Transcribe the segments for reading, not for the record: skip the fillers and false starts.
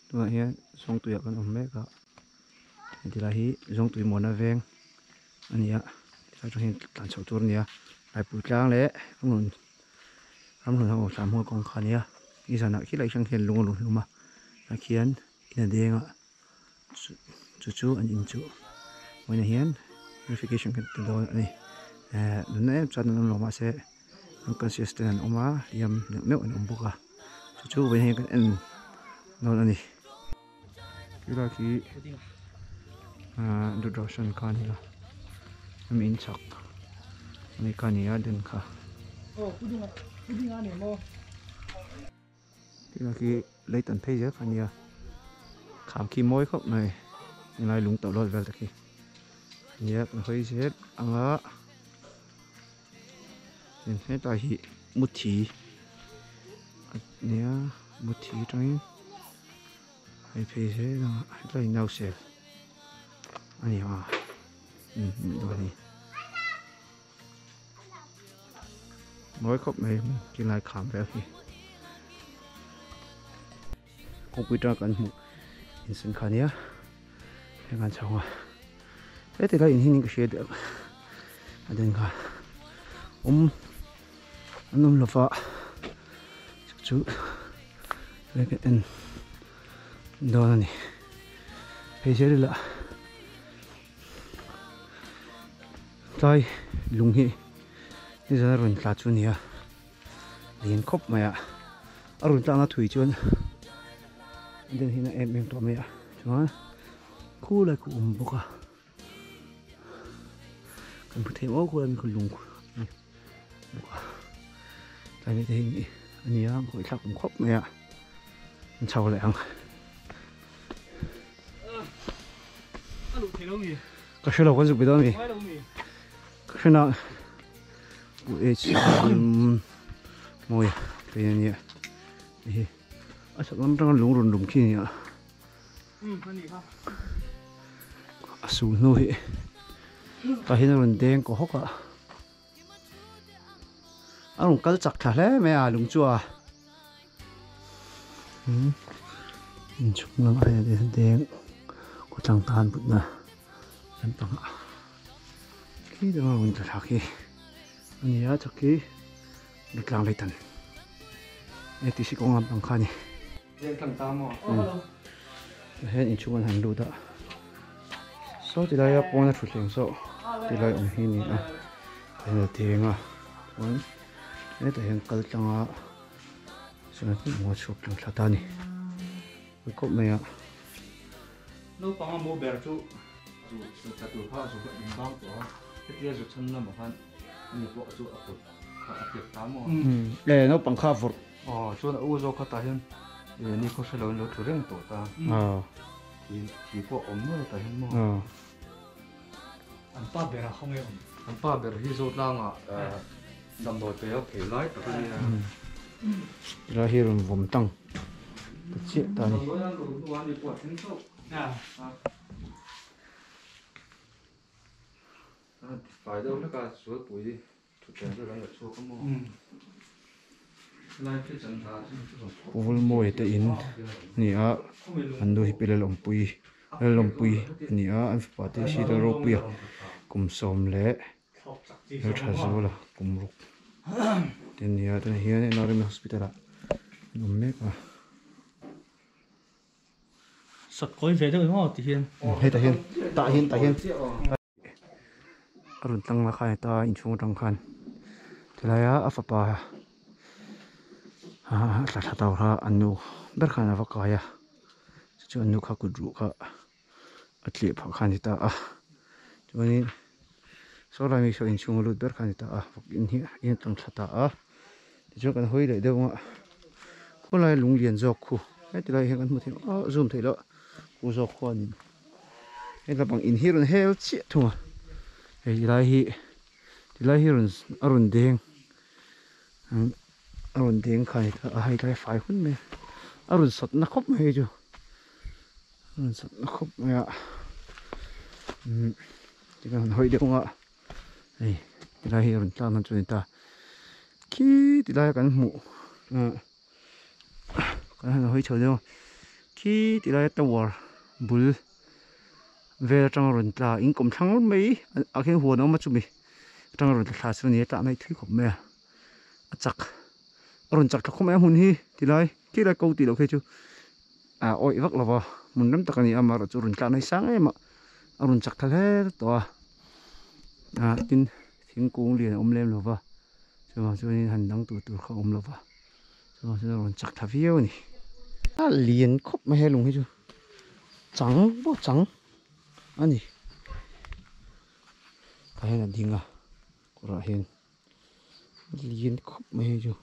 Tunah hian Zawngtuiah kan awm mek a, heti lai hi Zawngtui muana veng a ni a, tilai atang hian tlan chhoh tur a ni a, Laipui tlang leh Ramhlun Ramhlun ho thlan hmual kawng kha a ni a, nizanah khilai atang hian lung a rawn hlum a, tah khian in a deng a, chu chu an in chu vawiinah hian verification kan ti dawn a ni, ehh nunna em chuan an awm lo mahse unconscious te an awm a hliam neuh neuh an awm bawk a chu chu vawiin hian kan en dawn a ni helai khi ahh Doordarshan kha a ni a hemi in chhak ami kha a ni a den kha. Helai khi lei tan phei zel kha a nia kham khi mawi khawp mai helai lung tawlh lawt vel te khi nia kan hawi zel ang a hetlai hi muthi a nia muthi atangin hei phei zel ang a hetlai hi nausel a ni ang a nih dawn hi. Mawi khawp mai khilai kham vel hi kawngpui tang kan hmuh insen kha nia heng an chho a heti lai in hi ka hria deuh a den kha awm an awm lova chu chu ka en dawn a ni hei zel ila. Tlai lung hi nizan a rawn tla chu a ni a lian khawp mai a a rawn tlakna thui chuan a den hian a em em tawh mai a chuan khu lai khu awm bawk a kan hmu thei maw khu lai khu lung khu a ni bawk a tlai te hi a ni a khawih thlak awm khawp mai a an chho leh ang. Ka hre lo kan zuk be dawn a ni ka hre na pu h mawi te a nia hei a chhak lam atanga lung rawn lum khi a ni a a sul hnu hi tah hian a rawn deng kaw hawk a a rawn kal chak thla hle mai a lung chu a. Inchhung lamah hian a deng khawtlang tan putna lampang ah khi deuh a rawn tla thlak hi a ni a chak hi tlang lei tan atc kawng lampang kha a ni tah hian inchhung an han lut a saw ti laia pawn a thutthleng saw ti lai awm hi a ni a tah hian a deng a chuan hetah hian kal tlang a. Chuan hmuh a chhuak tlang thla ta a ni pui khawp mai a. Naupang a mu ber chu zu zu tla tur kha zu kha in bang tawh a, hetia zu chhan lamah khan mi pawh chu a kut kha a tlek ta maw? E naupang kha a vawrh. Aw chuan a u zawk kha tah hian e ni khaw hre lo in lo tlu reng tawh ta. Thi thi pawh a awm nual tah hian maw? An pa ber a khawnge awm? An pa ber hi Zotlangah Damdawi pe a phei lai tak a nia. Tilai hi rawn vawm tang ta chiah ta a ni. Damdawi an luh hnuah ni pawh a thleng chauh. A tifai deuh hlek a, Zualpui thutthleng vel an la chhuak a maw? Lai khi chan hna chu. Vulmawi te in a ni a, an nu hi Pi Lalawmpui Lalawmpui a ni a, an fapa te hi Sir Lalropuia kum 10 Hel tha zual a kum ruk te a ni a tunah hian NRM hospital ah an awm mek a. Sat kawi ve deuh emaw ti hian. Hetah hian tah hian tah hian a rawn tlang la khan heta inchhung atang khan tilaia a fapa a tla thla tawr kha an nu ber khan a va kai a chu chu an nu kha kut ruh kha. a tliah phah kha a ni ta a chuanin saw lai mi saw inchhung a lut ber kha a ni ta a vawk in hi in a tlang thla ta a tichuan kan hawi leh deuh ang a khawlai lung lian zawk khu heti lai hian kan hmu thei a zoom theih loh khu zawk khuanin he lampang in hi a rawn hel chiah thung a hei tilai hi tilai hi rawn a rawn deng a rawn deng kha a ni ta a hei tlai fai hun mai a a rawn sat na khawp mai hei chu. Rawn sat na khawp mai a umm tikhan han hawi deuh ang a hei tilai hi a rawn tlang dawn chu a ni ta khi tilai a kan hmuh ah kan han hawi chho deuh a. Khi ti lai tower bul vel atanga rawn tla in kawm thlang mai ah khian huan a awm a chumi atanga rawn tla thla chu a ni a tah mai thui khawp mai a a chak a rawn chak thla khawp mai a hmun hi ti lai khi lai ko tih loh khi chu ah awih vak lova hmun rem tak a ni a amaherawhchu rawn tla nai sang em a a rawn chak thla hle tawh a ah tin thingkung lian a awm lem lova chuvang chuanin han dang tur tur kha a awm lova. Chuvang chuan a rawn chak tha viau a ni. A lian khawp mai he lung hi chu chang pawh chang a ni. Tah hian a ding a kawrah hian lian khawp mai hei chu.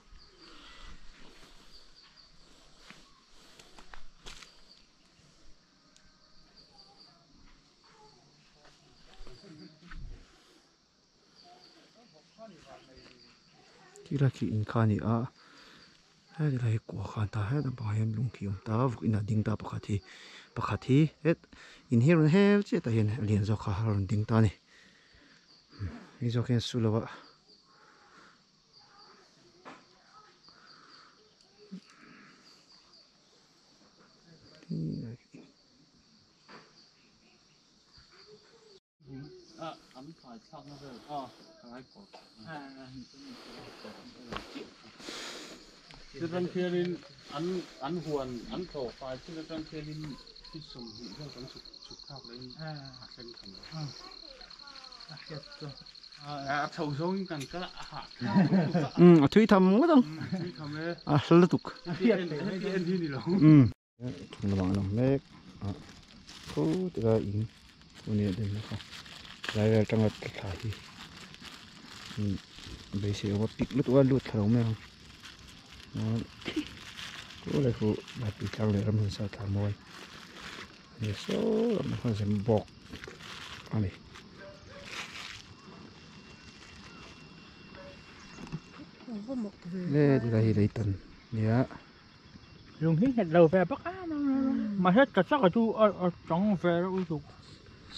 Thil a khi in kha a ni a heti lai hi kua khan ta het lampangah hian lung khi a awm ta vawk inah a ding ta pakhat hi pakhat hi het in hi a rawn hel chiah tah hian a lian zawk kha a rawn ding ta a ni hei zawk hian su lo a. Chutan khianin an an huan an thlawh fai thil atang khianin feet 20 vel kan chhuk chhuk thlak leh in a thleng tham lo. A chho zawngin kan kal a hah thlak lutuk a. Umm a thui tham ngawt ang. Thui tham e. A hla lutuk. Heti en hi ni lo. Umm. Thung lamah an awm mek a thu tika in thu nia den bawk a tlai vel atanga tla thla hi beisei awm a pik lutuk a lut thla lo mai ang chuan chu lai khu Laipui tlang leh ram hmun sa thla mawi a ni saw lamah khuan zem bawk a ni. He tilai hi leitan nia. Lung hi nghet lo ve bawk a mahse ta chak a chu a chang ve reuh lutuk.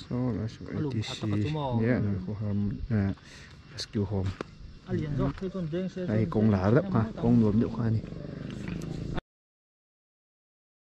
Saw lai saw ATC nia an khaw har rescue home a lian zawk phei chuan deng se hei kawng lar deuh kha kawng nuam deuh kha a ni.